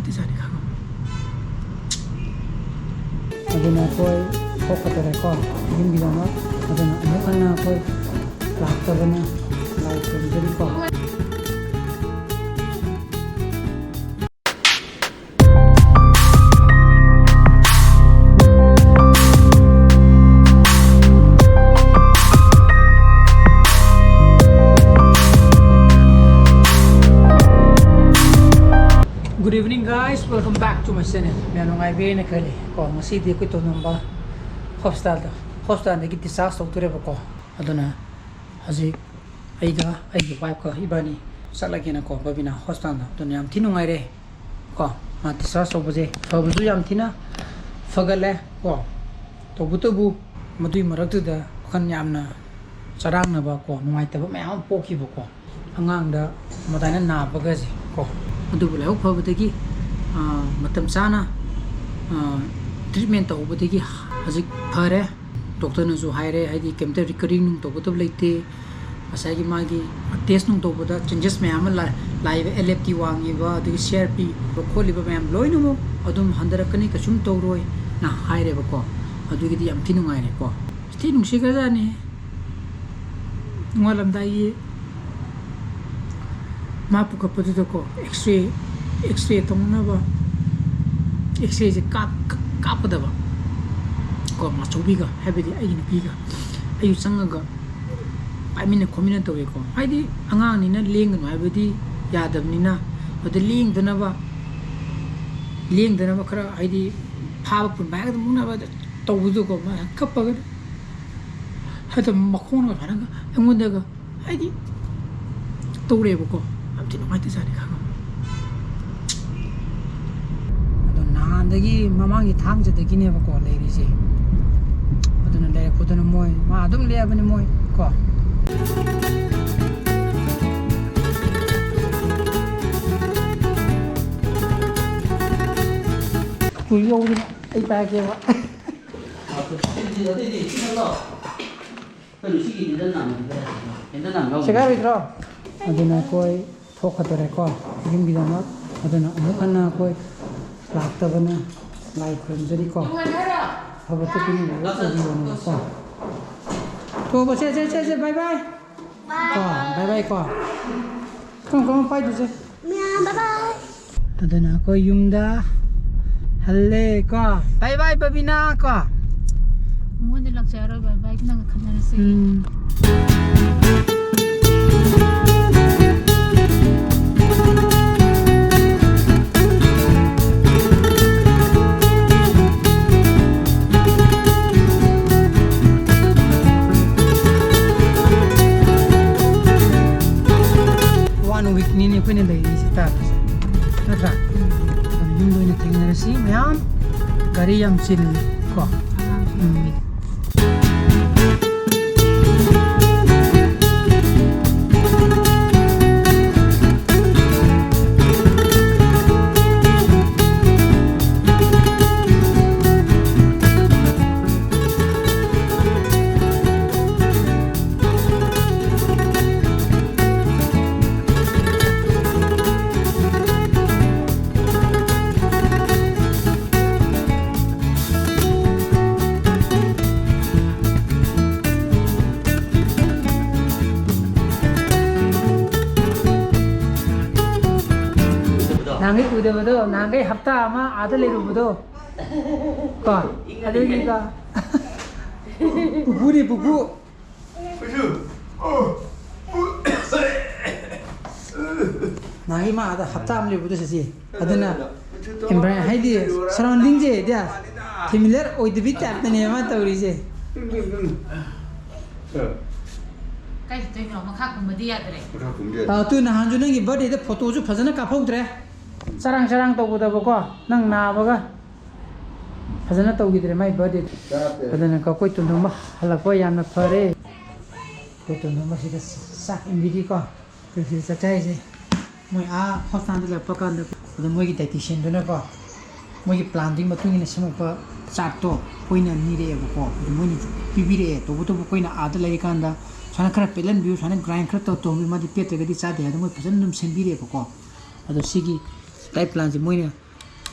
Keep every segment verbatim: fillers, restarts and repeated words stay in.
ꯇꯤꯆꯔꯅꯤ ꯈꯪꯉꯝꯃꯣꯏ꯫ ꯑꯗꯨꯅ ꯑꯩꯈꯣꯏ ꯊꯣꯛꯀꯗꯧꯔꯦꯀꯣ, ꯌꯨꯝꯒꯤꯗꯃꯛ꯫ ꯑꯗꯨꯅ ꯑꯃꯨꯛ ꯍꯟꯅ ꯑꯩꯈꯣꯏ ꯂꯥꯛꯇꯕꯅ ꯂꯥꯏ ꯈꯨꯔꯨꯝꯖꯔꯤꯀꯣ꯫ Good evening, guys. Welcome back to my channel. ꯃꯌꯥꯝ ꯅꯨꯡꯉꯥꯏꯕꯤꯔꯦꯅ ꯈꯜꯂꯤ꯫ ꯀꯣ, ꯉꯁꯤꯗꯤ ꯑꯩꯈꯣꯏ ꯇꯣꯡꯉꯝꯕ ꯍꯣꯁꯄꯤꯇꯥꯜꯗ, ꯍꯣꯁꯄꯤꯇꯥꯜꯗꯒꯤ discharge ꯇꯧꯗꯣꯔꯦꯕꯀꯣ꯫ ꯑꯗꯨꯅ ꯍꯧꯖꯤꯛ ꯑꯩꯒ ꯑꯩꯒꯤ wife ꯀ ꯏꯕꯥꯅꯤ ꯆꯠꯂꯒꯦꯅꯀꯣ, ꯕꯕꯤꯅꯥ ꯍꯣꯁꯄꯤꯇꯥꯜꯗ꯫ ꯑꯗꯨꯅ ꯌꯥꯝ ꯊꯤ ꯅꯨꯡꯉꯥꯏꯔꯦ ꯀꯣ, ꯃꯥ discharge ꯇꯧꯕꯁꯦ꯫ ꯐꯕꯁꯨ ꯌꯥꯝ ꯊꯤꯅ ꯐꯒꯠꯂꯦ ꯀꯣ꯫ ꯇꯧꯕꯇꯕꯨ ꯃꯗꯨꯒꯤ ꯃꯔꯛꯇꯨꯗ ꯋꯥꯈꯜ ꯌꯥꯝꯅ ꯆꯔꯥꯡꯅꯕ ꯀꯣ, ꯅꯨꯡꯉꯥꯏꯇꯕ ꯃꯌꯥꯝ ꯑꯃ ꯄꯣꯛꯈꯤꯕꯀꯣ꯫ ꯑꯉꯥꯡꯗ ꯃꯗꯥꯏꯅ ꯅꯥꯕꯒꯁꯦ ꯀꯣ꯫ ꯑꯗꯨꯕꯨ ꯂꯥꯏꯕꯛ ꯐꯕꯗꯒꯤ, ꯑ, ꯃꯇꯝ ꯆꯥꯅ, ꯑ, treatment ꯇꯧꯕꯗꯒꯤ ꯍꯧꯖꯤꯛ ꯐꯔꯦ꯫ ꯗꯣꯛꯇꯔꯅꯁꯨ ꯍꯥꯏꯔꯦ, ꯍꯥꯏꯗꯤ ꯀꯩꯝꯇ recurring ꯅꯨꯡ ꯇꯧꯒꯗꯕ ꯂꯩꯇꯦ꯫ ꯉꯁꯥꯏꯒꯤ ꯃꯥꯒꯤ test ꯅꯨꯡ ꯇꯧꯕꯗ changes ꯃꯌꯥꯝ ꯑꯃ ꯂꯥ-, ꯂꯥꯛꯏꯕ, L F T ꯋꯥꯡꯉꯤꯕ, ꯑꯗꯒꯤ C R P ꯈꯣꯠꯂꯤꯕ ꯃꯌꯥꯝ ꯂꯣꯏꯅꯃꯛ ꯑꯗꯨꯝ ꯍꯟꯊꯔꯛꯀꯅꯤ, ꯀꯩꯁꯨꯝ ꯇꯧꯔꯣꯏꯅ ꯍꯥꯏꯔꯦꯕꯀꯣ꯫ ꯑꯗꯨꯒꯤꯗꯤ ꯌꯥꯝ ꯊꯤ ꯅꯨꯡꯉꯥꯏꯔꯦꯀꯣ꯫ ꯊꯤ ꯅꯨꯡꯁꯤꯈ꯭ꯔꯖꯥꯠꯅꯤ꯫ ꯅꯣꯡꯉꯥꯜꯂꯝꯗꯥꯏꯒꯤ ꯃꯥ ꯄꯨꯈꯠꯄꯗꯨꯗꯀꯣ, X-ray, X-ray ꯇꯧꯅꯅꯕ X-rayꯁꯦ ꯀꯥꯞ-, ꯀꯥꯞꯀꯗꯕ ꯀꯣ, ꯃꯥꯆꯧꯕꯤꯒ, ꯍꯥꯏꯕꯗꯤ ꯑꯩꯒꯤ ꯅꯨꯄꯤꯒ ꯑꯩꯁꯨ ꯆꯪꯉꯒ ꯄꯥꯏꯃꯤꯟꯅ ꯈꯣꯠꯃꯤꯟꯅ ꯇꯧꯋꯦꯀꯣ꯫ ꯍꯥꯏꯗꯤ ꯑꯉꯥꯡꯅꯤꯅ ꯂꯦꯡꯒꯅꯨ ꯍꯥꯏꯕꯗꯤ ꯌꯥꯗꯕꯅꯤꯅ, ꯑꯗꯨꯗ ꯂꯦꯡꯗꯅꯕ, ꯂꯦꯡꯗꯅꯕ ꯈꯔ, ꯍꯥꯏꯗꯤ ꯐꯥꯕ ꯄꯨꯟꯕ ꯍꯥꯏꯒꯗ꯭ꯔꯥ, ꯃꯨꯛꯅꯕ ꯇꯧꯕꯗꯨꯀꯣ, ꯃꯥ ꯀꯞꯄꯒ ꯍꯦꯛꯇ ꯃꯈꯣꯡꯅ ꯁꯨꯃꯥꯏꯅꯒ ꯑꯩꯉꯣꯟꯗꯒ ꯍꯥꯏꯗꯤ ꯇꯧꯔꯛꯑꯦꯕꯀꯣ꯫ ꯌꯥꯝ ꯊꯤ ꯅꯨꯡꯉꯥꯏꯇꯖꯥꯠꯅꯤ ꯈꯪꯉꯕ꯫ ꯑꯗꯣ ꯅꯍꯥꯟꯗꯒꯤ, ꯃꯃꯥꯡꯒꯤ ꯊꯥꯡꯖꯗꯒꯤꯅꯦꯕꯀꯣ ꯂꯩꯔꯤꯁꯦ꯫ ꯑꯗꯨꯅ ꯂꯩꯔꯛꯄꯗꯨꯅ ꯃꯣꯏ, ꯃꯥ ꯑꯗꯨꯝ ꯂꯦꯛꯑꯕꯅꯤ ꯃꯣꯏ ꯀꯣ꯫ ꯀꯨꯏ ꯌꯧꯗꯅ ꯑꯩ ꯄꯥꯏꯔꯛꯀꯦꯕ꯫ ꯁꯦꯒꯥꯏꯔꯣꯏꯗ꯭ꯔꯣ? ꯑꯗꯨꯅ ꯑꯩꯈꯣꯏ ꯊꯣꯛꯀꯗꯧꯔꯦꯀꯣ, ꯌꯨꯝꯒꯤꯗꯃꯛ꯫ ꯑꯗꯨꯅ ꯑꯃꯨꯛ ꯍꯟꯅ ꯑꯩꯈꯣꯏ ꯂꯥꯛꯇꯕꯅ ꯂꯥꯏ ꯈꯨꯔꯨꯝꯖꯔꯤꯀꯣ꯫ ꯑꯐꯕ ꯆꯠꯄꯤꯅꯕ ꯑꯣꯏꯕꯤꯌꯣꯅꯀꯣ꯫ ꯊꯣꯛꯑꯕ, ꯁꯦ, ꯁꯦ, ꯁꯦ, ꯁꯦ, bye bye꯫ ꯀꯣ, bye bye ꯀꯣ꯫ ꯀꯔꯝ ꯀꯔꯝ ꯄꯥꯏꯗꯣꯏꯁꯦ? ꯃꯌꯥꯝ bye bye꯫ ꯑꯗꯨꯅ ꯑꯩꯈꯣꯏ ꯌꯨꯝꯗ ꯍꯜꯂꯦ ꯀꯣ꯫ Bye bye ꯕꯕꯤꯅꯥ ꯀꯣ꯫ ꯃꯉꯣꯟꯗ ꯂꯥꯛꯆꯔꯔꯣꯏ, bye bye ꯅꯪꯒ ꯈꯟꯅꯔꯁꯦ꯫ ꯎꯝ꯫ One week ꯅꯤꯅꯦ ꯑꯩꯈꯣꯏꯅ ꯂꯩꯔꯤꯁꯦ ꯇꯥꯕꯁꯦ, ꯅꯠꯇ꯭ꯔꯥ? ꯑꯗꯨꯅ ꯌꯨꯝꯗ ꯑꯣꯏꯅ ꯊꯦꯡꯅꯔꯁꯤ ꯃꯌꯥꯝ꯫ ꯒꯥꯔꯤ ꯌꯥꯝ ꯆꯤꯜꯂꯤ ꯀꯣ꯫ ꯎꯝ꯫ ꯅꯍꯥꯟꯒꯩ ꯎꯗꯕꯗꯣ, ꯅꯍꯥꯟꯒꯩ ꯍꯞꯇꯥ ꯑꯃ ꯑꯥꯗ ꯂꯩꯔꯨꯕꯗꯣ꯫ ꯀꯣ? ꯑꯗꯨꯒꯤꯀꯣ꯫ ꯄꯨꯄꯨꯅꯤ, ꯄꯨꯄꯨ꯫ ꯅꯍꯥꯟꯒꯤ ꯃꯥ ꯑꯥꯗ ꯍꯞꯇꯥ ꯑꯃ ꯂꯩꯔꯨꯕꯗꯣ ꯁꯤꯁꯤ꯫ ꯑꯗꯨꯅ environment ꯍꯥꯏꯗꯤ surrounding ꯁꯦ ꯗꯤꯌꯥ familiar ꯑꯣꯏꯗꯕꯤ type ꯇꯅꯦ ꯃꯥ ꯇꯧꯔꯤꯁꯦ꯫ ꯀꯩ ꯇꯧꯔꯤꯅꯣ? ꯃꯈꯥ ꯀꯨꯝꯕꯗꯤ ꯌꯥꯗ꯭ꯔꯦ꯫ ꯑꯥ, ꯑꯗꯨ ꯅꯍꯥꯟꯁꯨ ꯅꯪꯒꯤ birthday ꯗ photo ꯁꯨ ꯐꯖꯅ ꯀꯥꯞꯍꯧꯗ꯭ꯔꯦ꯫ ꯆꯔꯥꯡ ꯆꯔꯥꯡ ꯇꯧꯕꯗꯕꯀꯣ, ꯅꯪ ꯅꯥꯕꯒ꯫ ꯐꯖꯅ ꯇꯧꯈꯤꯗ꯭ꯔꯦ ꯃꯥꯏ birthday ꯗꯣ꯫ ꯆꯥꯗꯦ꯫ ꯑꯗꯨꯅ ꯑꯩꯈꯣꯏ ꯇꯣꯟꯊꯣꯝꯕ ꯍꯜꯂꯛꯄ ꯌꯥꯝꯅ ꯐꯔꯦ꯫ ꯑꯩꯈꯣꯏ ꯇꯣꯟꯊꯣꯝꯕ ꯁꯤꯗ ꯆꯥꯛ ꯏꯟꯕꯤꯔꯤꯀꯣ꯫ ꯑꯩꯈꯣꯏ ꯁꯤꯗ ꯆꯥꯛ ꯆꯥꯏꯁꯦ꯫ ꯃꯣꯏ ꯑꯥ hospital ꯗ ꯂꯩꯔꯛꯄ ꯀꯥꯟꯗ ꯑꯗꯨ ꯃꯣꯏꯒꯤ dietitian ꯗꯨꯅꯀꯣ, ꯃꯣꯏꯒꯤ plan ꯗꯨꯒꯤ ꯃꯇꯨꯡ ꯏꯟꯅ ꯁꯦꯝꯃꯛꯄ chart ꯇꯣ ꯑꯩꯈꯣꯏꯅ ꯅꯤꯔꯛꯑꯦꯕꯀꯣ꯫ ꯑꯗꯨ ꯃꯣꯏꯅ ꯄꯤꯕꯤꯔꯛꯑꯦ꯫ ꯇꯧꯕꯇꯕꯨ ꯑꯩꯈꯣꯏꯅ ꯑꯥꯗ ꯂꯩꯔꯤꯀꯥꯟꯗ ꯁꯨꯃꯥꯏꯅ ꯈꯔ ꯄꯦꯠꯍꯟꯕꯤꯌꯨ, ꯁꯨꯃꯥꯏꯅ grind ꯈꯔ ꯇꯧ, ꯇꯧꯕꯤꯌꯨ, ꯃꯥꯗꯤ ꯄꯦꯠꯇ꯭ꯔꯒꯗꯤ ꯆꯥꯗꯦ ꯍꯥꯏꯗꯅ ꯃꯣꯏ ꯐꯖꯅ ꯑꯗꯨꯝ ꯁꯦꯝꯕꯤꯔꯛꯑꯦꯕꯀꯣ꯫ ꯑꯗꯣ ꯁꯤꯒꯤ ꯗꯥꯏꯠ ꯄ꯭ꯂꯥꯟꯁꯦ ꯃꯣꯏꯅ,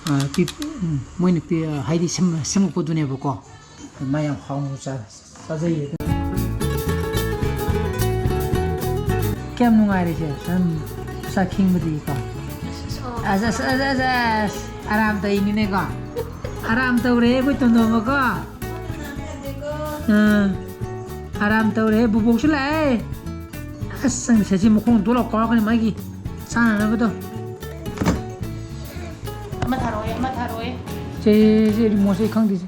ꯑ, ꯄꯤ-, ꯎꯝ, ꯃꯣꯏꯅ ꯄꯤ-, ꯑ, ꯍꯥꯏꯗꯤ ꯁꯦꯝ-, ꯁꯦꯝꯃꯛꯄꯗꯨꯅꯦꯕꯀꯣ꯫ ꯃꯥ ꯌꯥꯝ ꯍꯥꯎꯅ ꯆꯥ-, ꯆꯥꯖꯩꯌꯦ꯫ ꯀꯌꯥꯝ ꯅꯨꯡꯉꯥꯏꯔꯦ ꯁꯦ, ꯁꯨꯝ ꯆꯥꯛ ꯈꯤꯡꯕꯗꯒꯤꯀꯣ꯫ ꯑꯁ, ꯑꯁ, ꯑꯁ, ꯑꯁ, ꯑꯁ, ꯑꯔꯥꯝ ꯇꯧꯔꯤꯅꯤꯅꯦꯀꯣ꯫ ꯑꯔꯥꯝ ꯇꯧꯔꯦ ꯑꯩꯈꯣꯏ ꯇꯣꯟꯗꯣꯟꯕꯀꯣ꯫ ꯎꯝ꯫ ꯑꯔꯥꯝ ꯇꯧꯔꯦ, ꯕꯨꯕꯣꯛꯁꯨ ꯂꯥꯛꯑꯦ꯫ ꯑꯁ, ꯆꯪ ꯁꯦ, ꯁꯤ ꯃꯈꯣꯡ ꯇꯣꯂꯛ ꯀꯥꯎꯔꯛꯀꯅꯤ ꯃꯥꯒꯤ ꯆꯥꯅꯅꯕꯗꯣ꯫ ꯑꯃ ꯊꯥꯔꯛꯑꯣ, ꯑꯃ ꯊꯥꯔꯛꯑꯣ꯫ ꯁꯦ, ꯁꯦ, ꯁꯦ, ꯔꯤꯃꯣꯠꯁꯦ ꯑꯩ ꯈꯪꯗꯦ ꯁꯦ꯫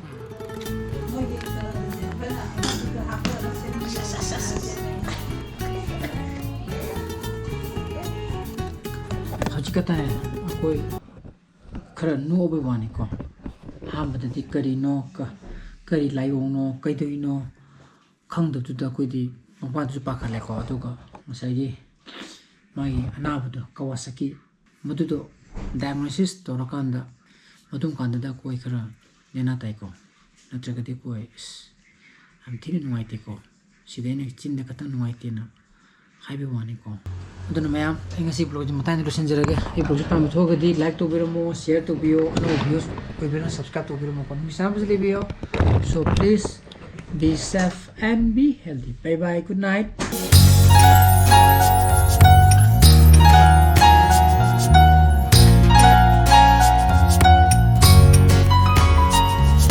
ꯍꯧꯖꯤꯛ ꯈꯛꯇꯅꯦ ꯑꯩꯈꯣꯏ ꯈꯔ ꯅꯣꯛꯑꯕꯩ ꯋꯥꯅꯤꯀꯣ꯫ ꯑꯍꯥꯟꯕꯗꯗꯤ ꯀꯔꯤꯅꯣ, ꯀ-, ꯀꯔꯤ ꯂꯥꯏꯑꯣꯡꯅꯣ, ꯀꯩꯗꯧꯔꯤꯅꯣ ꯈꯪꯗꯕꯗꯨꯗ ꯑꯩꯈꯣꯏꯗꯤ ꯃꯄꯥꯗꯨꯁꯨ ꯄꯥꯈꯠꯂꯦꯀꯣ꯫ ꯑꯗꯨꯒ ꯉꯁꯥꯏꯒꯤ ꯃꯥꯒꯤ ꯑꯅꯥꯕꯗꯣ, ꯀꯋꯥꯁꯥꯀꯤ, ꯃꯗꯨꯗꯣ diagnosis ꯇꯧꯔꯀꯥꯟꯗ, ꯃꯇꯨꯡ ꯀꯥꯟꯗꯗ ꯑꯩꯈꯣꯏ ꯈꯔ ꯅꯦꯅꯥ ꯇꯥꯏꯀꯣ꯫ ꯅꯠꯇ꯭ꯔꯒꯗꯤ ꯑꯩꯈꯣꯏ, ꯑꯁ, ꯌꯥꯝ ꯊꯤꯅ ꯅꯨꯡꯉꯥꯏꯇꯦꯀꯣ꯫ ꯁꯤꯗ ꯑꯩꯅ ꯆꯤꯟꯗ ꯈꯛꯇꯪ ꯅꯨꯡꯉꯥꯏꯇꯦꯅ ꯍꯥꯏꯕ ꯋꯥꯅꯤꯀꯣ꯫ ꯑꯗꯨꯅ ꯃꯌꯥꯝ, ꯑꯩ ꯉꯁꯤ vlogꯁꯦ ꯃꯇꯥꯡꯗ ꯂꯣꯏꯁꯤꯟꯖꯔꯒꯦ꯫ ꯑꯩ vlogꯁꯦ ꯄꯥꯝꯕ ꯊꯣꯛꯑꯒꯗꯤ like ꯇꯧꯕꯤꯔꯝꯃꯣ, share ꯇꯧꯕꯤꯌꯣ, ꯑꯅꯧꯕ views ꯑꯣꯏꯕꯤꯔꯒꯅ subscribe ꯇꯧꯕꯤꯔꯝꯃꯣꯀꯣ꯫ ꯅꯨꯃꯤꯠ ꯆꯥꯝꯃꯁꯨ ꯂꯩꯕꯤꯌꯣ꯫ So please be safe and be healthy. Bye bye, good night.